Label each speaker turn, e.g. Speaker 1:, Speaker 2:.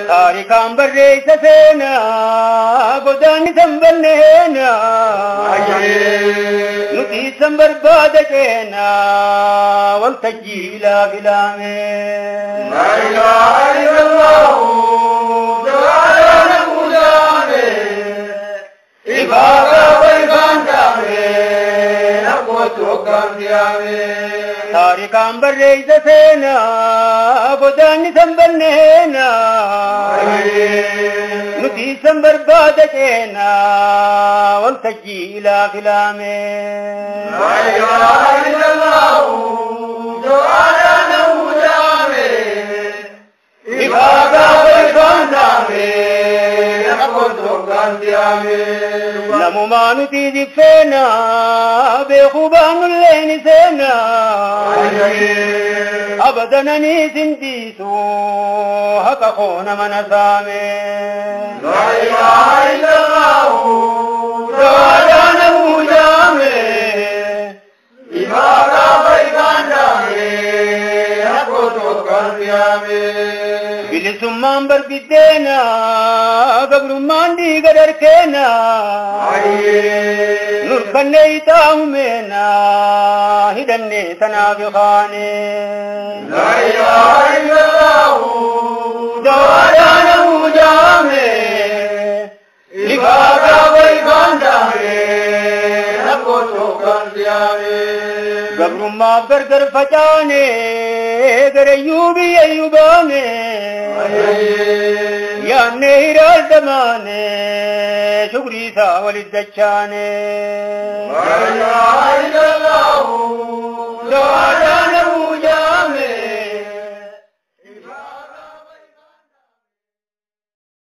Speaker 1: Taarikaan barreessa seenaa godaanni san banneenaa nuti san barbaada ceenaa waltajjii ilaa filaame.
Speaker 2: La ilaha illallah jawaadhaan guutaame ifaa gaafa ifaan dhaame nakkootu hoggaan siyaame.
Speaker 1: Taarikaan barreessa seenaa godaanni san banneenaa nuti san barbaada ceenaa waltajjii ilaa filaame.
Speaker 2: La ilaha illallah jawaadhaan guutaame ifaa gaafa ifaan dhaame nakkootu hoggaan siyaame.
Speaker 1: Namumaa nuti jiffeenaa beekuu baanullee ni seenaa abadananii sindiisu haqa koona mana saame.
Speaker 2: La ilaha illallah jawaadhaan guutaame ifaa gaafa ifaan dhaame nakkootu hoggaan siyaame.
Speaker 1: Bilisummaan barbiddeenaa gabrummaan dhiiga dharkeenaa nurkannee itaa'umeenaa hidhannee tanaaf kaane.
Speaker 2: La ilaha illallah jawaadhaan guutaame ifaa gaafa ifaan dhaame nakkootu hoggaan siyaame.
Speaker 1: Gabrummaaf gargar facaane garayyuu biyyayyuu baane yaannee hiraaldamaane shukrii isaa walit dachaane.
Speaker 2: La ilaha illallah jawaadhaan